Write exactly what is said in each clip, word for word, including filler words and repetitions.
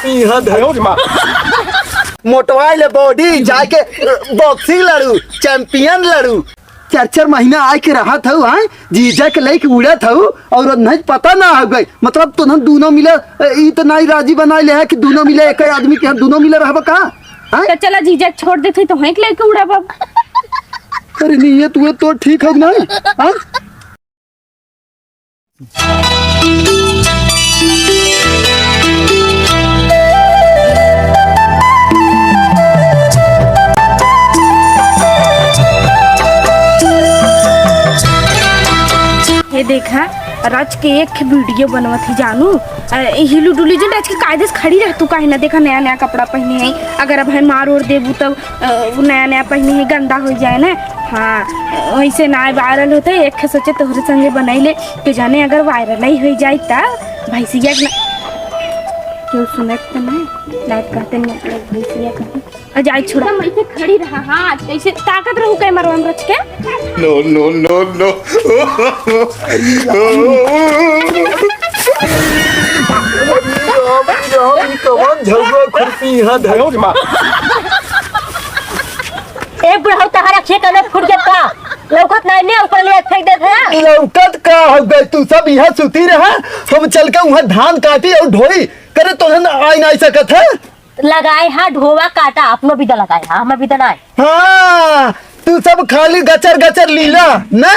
यहाँ धरो। मोटवाई ले बॉडी, जाके बॉक्सिंग लड़ू, चैंपियन लड़ू। चार चार महीना आए के रहत हऊ, हाँ? जीजा के लेके उड़त हऊ और नहीं पता ना हो गई। मतलब तो हम दोनों मिले, ई तो नहीं राजी बनाई ले है कि दोनों मिले एक आदमी के यहाँ दोनों मिले रहबा का? हाँ? तो चला जीजा छोड़ देते तो हैं के लेके उड़ाबा। अरे नहीं, ये तू तो ठीक हो ना? हाँ? ये देखा, राज के एक वीडियो बनवत है जानू। अ, हिलू डुली जो राज के कायदे से खड़ी रह तू, काहे ना? देखा नया नया कपड़ा पहने हैं, अगर अब है मार ओर देबू तब अ, उ नया नया पहिने ही गंदा होइ जाए ना। हाँ, वैसे ना वायरल होते, एक ठे सोचे तोहरे संगे बनाई ले, के जाने अगर वायरल ही होइ जाए त भैंसिया के ना, केहू सुनत त ना, ना कहते नहीं, भैंसिया कहीं। आ, जाए छोड़ा। एकदम ऐसे खड़ी रहा, हाँ, ऐसे ताकत रहू कैमरवा में रच के। No, no, no, no। अरे राम, राम, ई कवन झउआ खुरपी यहाँ धरो। ए बुढ़ऊ, तहरा खेत में फूट गया का? लौकत नहीं ने ऊपर ले फेंक देत है। लौकत का हो गए? तू सब यहाँ सुती रहा, हम चल के वहाँ धान काटी और ढोई करे, तो आई नहीं सकत है। लगाए हा ढोवा काटा, अपनो बिदा लगाए हा, हमें बिदा ना आए। हाँ, तू सब खाली गचर गचर लीला, ना?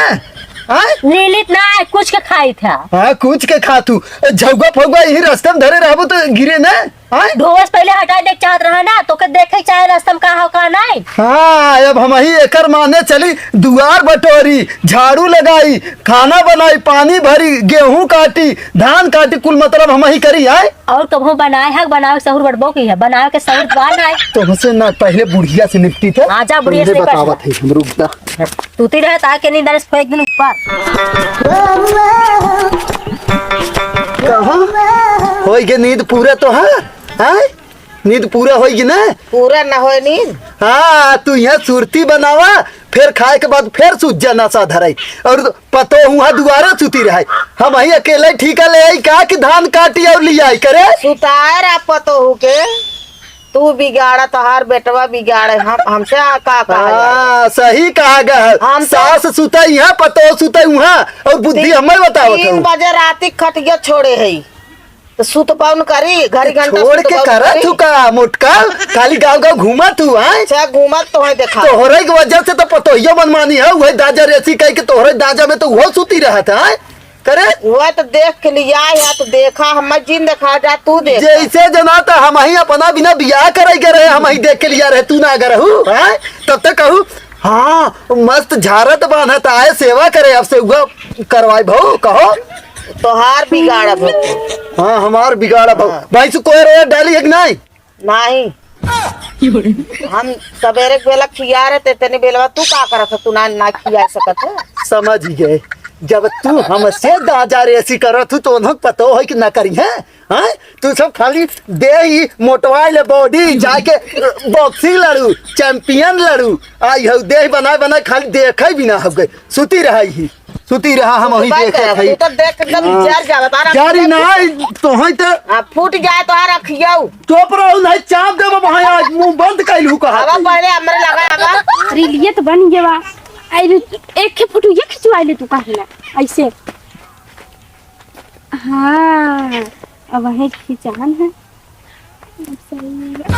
आय? लीलित ना आए, कुछ के खाई था। हाँ, कुछ के खा तू। झउआ फउआ यही रास्ता में धरे रहबो तो गिरे ना? आय? ढोवा से पहले हटाए देख चाहत रहा ना, तो के देखे चाहे रास्ता में का हो का नहीं। हाँ, अब हम ही एकर माने चली, दुआर बटोरी, झाड़ू लगाई, खाना बनाई, पानी भरी, गेहूं काटी, धान काटी, कुल मतलब हम ही करी, आय? और कबहू बनाए है, बनावे के सहूर बड़बो की है, बनावे के सहूर बा ना है। तुमसे ना पहले बुढ़िया से निपटी थे। आजा बुढ़िया तुमने से निपट। बतावत है हम, रुक जा। तू ती रहे ताकि नहीं दरस फेंक दिन ऊपर। कहाँ? होई गे नींद पूरा तो है? हैं? नींद पूरा होई गे ना? पूरा ना होए नींद। हाँ, तू यहाँ सुरती बनावा, फिर खाए के बाद फिर सूत जा नशा धराई। और पतोहू दुआरे सुती रहे। हम ही अकेले ठीका ले आई का कि धान काटी और ले आई करे? सुताए रहा पतोहू के, तू बिगाड़ा, तोहार बेटवा बिगाड़े, हम, हमसे आ का कहा जाए? हाँ, सही कहा गया है। हम तो सास सुता यहाँ, पतोह सुता वहाँ, और बुद्धि तीन, हमें बतावत तीन हूँ। बजे राती खटिया छोड़े है, तो सुत पाउन करी, घड़ी घंटा छोड़ सुत के पाउन करत करी। हूँ का मोटका? खाली गाँव गाँव घूमत हूँ, आय? अच्छा, घूमत तो है, देखा। तोहरे के वजह से तो पतोहियो मनमानी है, वही दाजा रेसी कह के तोहरे दाजा में तो वो सुती रहत है, आय? करे? वह तो देख के लिया है, तो देखा, हम जिन देखा जा, तू देख। जैसे जना तो हम ही अपना बिना बियाह करे के रहे, हम ही देख के लिया रहे, तू ना अगर हूँ, हैं? तब तक कहू, हाँ, मस्त झारत बान्हत आए, सेवा करे, अब से हुआ करवाई भाऊ, कहो। तोहार बिगाड़ब हो। हाँ, हमार बिगाड़ब हो। हाँ। भैंस कोई रोया डाली है कि नहीं? नहीं। हम सवेरे के बेला खिया रहे थे, तनी बेलवा तू का करत हो, तू ना, ना खिया सकत हो। समझ गए, जब तू हमसे दाजा रेसी करत हो, तो उन्हें पतो है कि ना करी है, हैं? तू सब खाली देह ही मोटवाई ले बॉडी, जाके बॉक्सिंग लड़ू, चैंपियन लड़ू, आई हो देह बनाए बनाए खाली देखे भी ना हो गए, सुती रहा ही। सुती रहा, हम वही बात देखत करब, हई। तू तो देख के एकदम हाँ। जर जावत, आराम जारी से ना, तोहई त आ, फूट जाए तो आ रखियो। चुप रहो, नहीं चाप देबो भाई, आज मुंह बंद कइलू कहा। आवा पहले हमरे लगा, आवा। रिलियत बन गवा। अरे, एक ही फोटो ये खिंचवा ले तू काहे ना, ऐसे। हाँ, अब वही खिंचान है।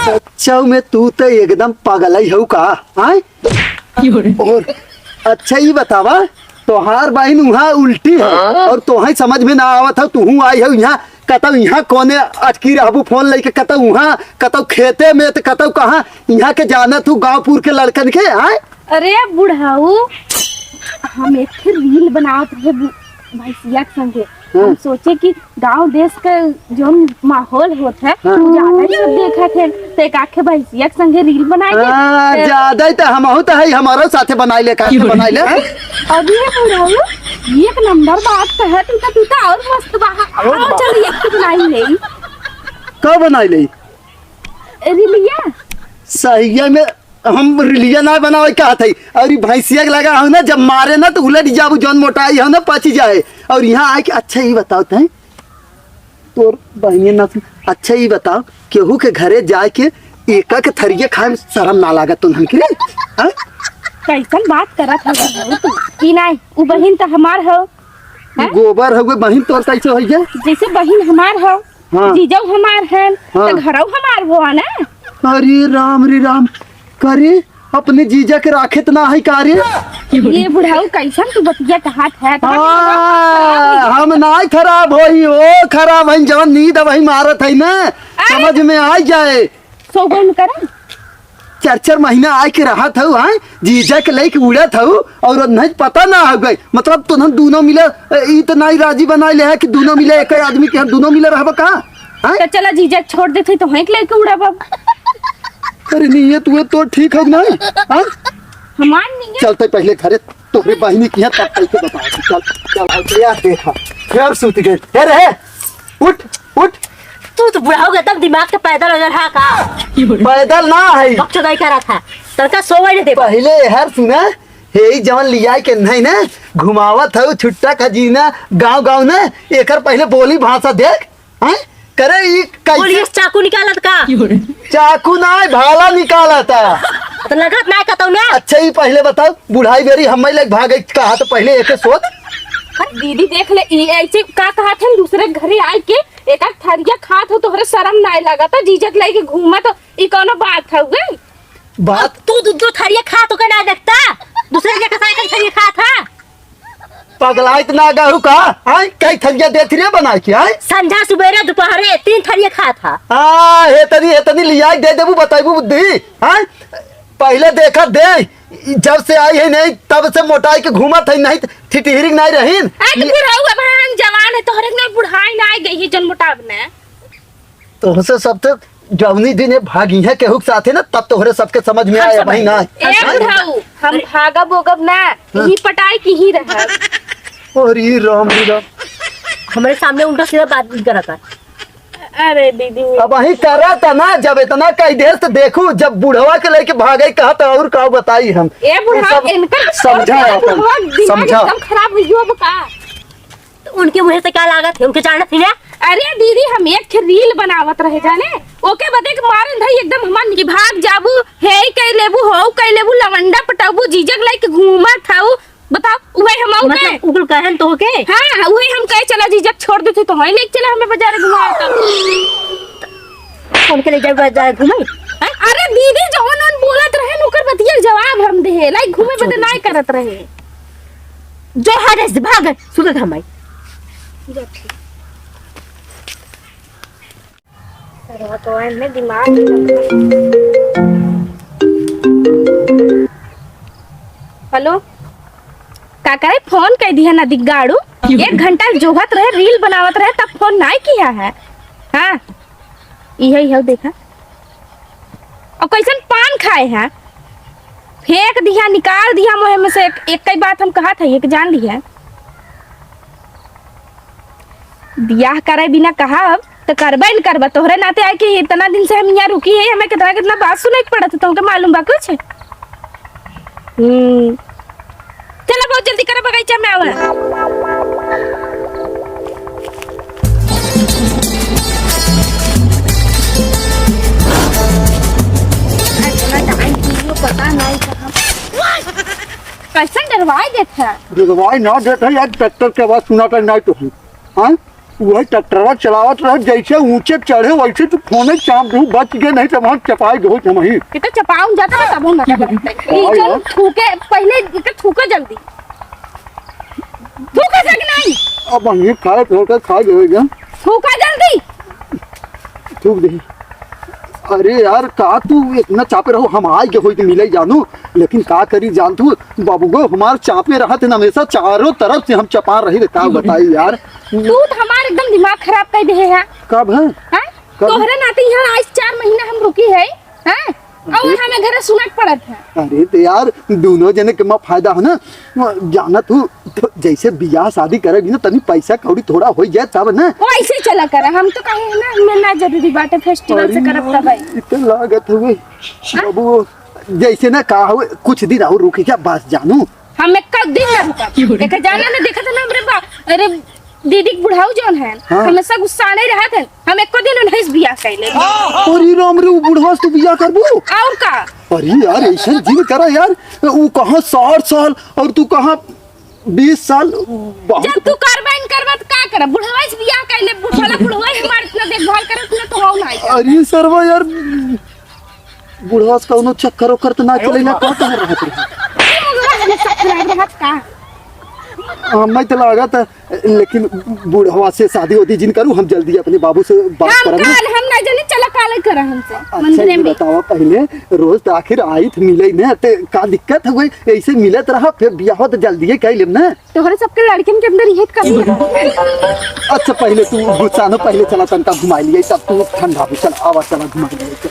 सच्चौ में तू तो एकदम पागल ही हऊ का, आय? और अच्छा, ई बतावा, तोहार बहिन उहाँ उल्टी है हाँ? और तोहे समझ में ना आवत है, तुहू आई है यहाँ, कतौ यहाँ कोने अटकी रहबू फोन लेके, कतौ उहाँ, कतौ खेते में, तो कतौ कहाँ, यहाँ के जानत हूँ गाँवपुर के लड़कन के, आय? अरे बुढ़ऊ, हम एक ठे रील बनावत रहे बु-, भैंसिया के संगे। हाँ। हम सोचे कि गांव देश के जौन माहौल होत है, हाँ। ज्यादा ही सब देखत है, तो एक आखे भैंसिया के संगे रील बनाए के। हाँ, तो ज्यादा ही तो हमहू तो है, हमारो साथे बनाई ले, काहे की बनाई ले? अभी ये बुढ़ऊ, एक नंबर बात तो है, तू तो, तू तो और मस्त बा। और और बा। चल, एक तो बनाई ले। का बनाई ले? रिलिया। सहिया में हम रिलिया ना बनावे कहत हई। और ई भैंसिया के लगा हो ना, जब मारे ना तो उलट जाबू, जौन मोटाई हो ना पच जाए। और यहाँ आके अच्छा ई बताओ तैं, तोर बहिनिया ना सुन। अच्छा, ई बताओ, केहू के घरे जाए के एका के थरिया खाए में शरम ना लागत तुन्हन के रे? हाँ? कैसन बात करत हो तू? ई नाई, उ बहिन त हमार हो। ई हैं? गोबर हउए बहिन, तोर कैसे होई गे? जैसे बहिन हमार हो, हाँ। जीजऊ हमार हैं, हाँ। त घरऊ हमार हो ना। अरे राम रे राम, करे अपने जीजा के राखे त ना है का रे? ये बुढ़ऊ कैसन तू बतिया कहत है? हाँ, हम नाई खराब होई, ओ खराब है, जवन नींद वही मारत है ना, अरे! समझ में आ जाए। सो गुम करम। चार चार महीना आए के रहत हऊ, हाँ? जीजा के लेके उड़त हऊ और नहीं पता ना हो गई। मतलब तो हम दोनों मिले, ए, ई तो नाई राजी बनाई ले है कि दोनों मिले एक ही आदमी के, हम दोनों मिले रहबा का? हाँ? तो चला जीजा छोड़ देते तो हैं लेके उड़ब अब। अरे नहीं, ये तू तो ठीक हो ना? हाँ? हमार नहीं है। चलते पहले घरे तोहरे बहिनी की है, तब कैसे बताओ। चल, चल, आओ, यार देखा, फिर सूत गए। हे रे, उठ, उठ। तू तो बुढ़ा हो गया, तब दिमाग के पैदल वैदल हा का? पैदल ना है। बकचोदाई करा था। तनका सोवे नहीं दे। पहले हर सुना, हे ई जवन लियाई के नहीं ना, घुमावत हऊ छुट्टा खजीना गाँव गाँव ना, एकर पहले बोली भाषा देख, हैं? करे ई कैसे? पुलिस चाकू निकालत का? चाकू ना है, भाला निकालत है। तो लगत ना कतौ ना। अच्छा, ई पहले बताओ, बुढ़ाई बेरी हम्मे लग भागे कहा तो पहले एके सोच। दीदी देख ले, ई ऐसे का कहा थे दूसरे घरे आए के एक आध थरिया खात हो, तोहरे शरम ना लागत, जीजक लेके घूमत हो, ई कौनो बात हउए? बात अब तू दू दो थरिया खात हो के ना देखता, दूसरे के साइकिल थरिया खात है। पगलाइत ना गहू का? आय, कई थरिया देत रे बनाए के, आय? संझा, सुबेरे, दुपहरे तीन थरिया खात हा। आ, हे तनी, हे तनी लियाई दे देबू, बताइबू बुद्धि, आय? पहले देखा दे, जब से आई है नहीं, तब से मोटाई के घूमत है, नहीं ठिठिरी नहीं रहीन। आ, तो ये बुढ़ऊ अब हम जवान है, तोहरे के ना बुढ़ाई ना आई गई है, जन मोटाव ने। तोहसे सबसे जौनी दिन ये भागी है केहू के साथे ना, तब तोहरे सबके समझ में हम आए, सब भाई ना। ए बुढ़ऊ, हम भागब ओगब ना, हाँ। यही पटाई की ही रहब। अरे राम रे राम। हमरे सामने उल्टा सीधा बात करत है। अरे दीदी। अब वही करत है ना, जब इतना कह दे तो देखू, जब बुढ़वा के लेके भागे कहा तो और का बताई हम। ए बुढ़ऊ, ये सब इनकर समझा इनकर अपन, बुढ़वा दिमाग समझा। एकदम खराब हुई हो अब का। तो उनके मुँह से क्या लागत है? उनके जानत ही ना। अरे दीदी, हम एक ठे reel बनावत रहे जाने, ओके बदे के मारन धई एकदम हमार कि भाग जाबू, हे कई लेबू, हो कई लेबू, लवंडा पटाबू, जीजक लाइक घूमत हऊ। बताओ, उहे हम आऊ मतलब, के? उगल कहन तो के? हाँ, उहे हम कहे चला जीजक छोड़ देते तो है, लेके चला हमें बाजार घुमाओ तो। कौन के ले जाए बाजार घूमे? हैं? अरे दीदी, जवन उन बोलत रहे, ओकर बतिया जवाब हम देहे, लाइक घूमे बदे नाय करत रहे। जो हरे से भाग, सुतत हम आई। सरवा तो एमे दिमाग ही ना। हेलो, का करे? फोन कई दिहा ना दिग्गाड़ू। एक घंटा जोहत रहे, reel बनावत रहे, तब फोन नाय किहा है। हाँ, इहे, इहे देखा। और कैसन पान खाए हैं, फेंक दिहा, निकाल दिहा मुँह में से। एक, एक कई बात हम कहा था, एक जान लिहा, बियाह करे बिना कहा अब तो करबे न करबा। तोहरे नाते आए कि इतना दिन से हम यहाँ रुकी है, हमें कितना, कितना बात सुने के पड़त है, तुमके मालूम बा कुछ? हम्म, चला, बहुत जल्दी करा, बगीचा में आवा। पता नहीं कहाँ। कैसन डरवाई देत है? डरवाई ना देत है यार, ट्रैक्टर के आवाज सुनाता नहीं तो हम। हाँ? वही ट्रैक्टरवा चलावत रहे, जैसे ऊंचे चढ़े वैसे तू फोने चाप दू, बच गए, नहीं तो वहाँ चपाई दो हम ही। ये तो चपाउन जाता है, तब हम ना करते। ये हाँ चल यार। थूके, पहले ये तो थूके जल्दी। थूके से कि नहीं? अब हम ये खाए, थोड़ा खाए देवे क्या? थूका जल्दी। थूक दे। अरे यार, का तू इतना चापे रहो, हम आए के होई तो मिले जानू, लेकिन का करी जान तू, बाबू गो हमार चापे रहत न हमेशा चारों तरफ से हम चपा रही रे, का बताई यार। तू तो हमार एकदम दिमाग खराब कर दे है। कब है? हैं? कब? तोहरे नाते यहाँ आज चार महीना हम रुकी है, हैं? और अरे। हमें घर सुनत पड़त है। अरे तो यार, दोनों जने के मा फायदा है ना, जानत हूँ, तो जैसे बियाह शादी करेगी ना, तनी पैसा कौड़ी थोड़ा हो जाए तब ना। वो ऐसे ही चला करे, हम तो कहे है ना, हमें ना जरूरी बाटे, festival से करब तब है। इतना लागत हुए, हाँ? बाबू, जैसे ना कहा हुए, कुछ दिन और रुकी जा, बस जानू। हम एक दिन ना रुका, एक जाना ना देखा था ना, हमरे बा-, अरे दीदी के बुढ़ऊ जौन है, हाँ। हमेशा गुस्सा नहीं रहत है। हम एको दिन उन्हीं से बियाह कर ले। अरे राम रे, वो बुढ़वा से तू बियाह करबू? और का? अरे यार, ऐसा जिन करा यार, वो कहाँ साठ साल और तू कहाँ बीस साल। बहुत जब तू करबा न करबा त का करब? बुढ़वा से बियाह कर ले, बुढ़वा, बुढ़वा ही हमार इतना देखभाल करत ना तो हो ना। अरे सरवा यार, बुढ़वा से कौनो चक्कर ओकर त ना चले ना, का कह रहत रहे? बुढ़वा से चक्कर आ रहत का? हमें तो लागत है, लेकिन बुढ़वा से शादी वादी जिन करू, हम जल्दी अपने बाबू से बात हम करब ना। काल, हम ना जाने, चला काले करा हमसे, अच्छा, मंदिरे ये में। बतावा पहले, रोज तो आखिर आई थ मिले न, ते का दिक्कत हो गई? ऐसे मिलत रहा, फिर बियाह तो जल्दी ही कर लेब ना। तोहरे सबके लड़किन के अंदर ये कमी है। अच्छा, पहले तू गुस्सा न, पहले चला तनका घुमाई लिए, तब तू ठंडा भी। चल, आवा, चला घुमाई लिए, चल।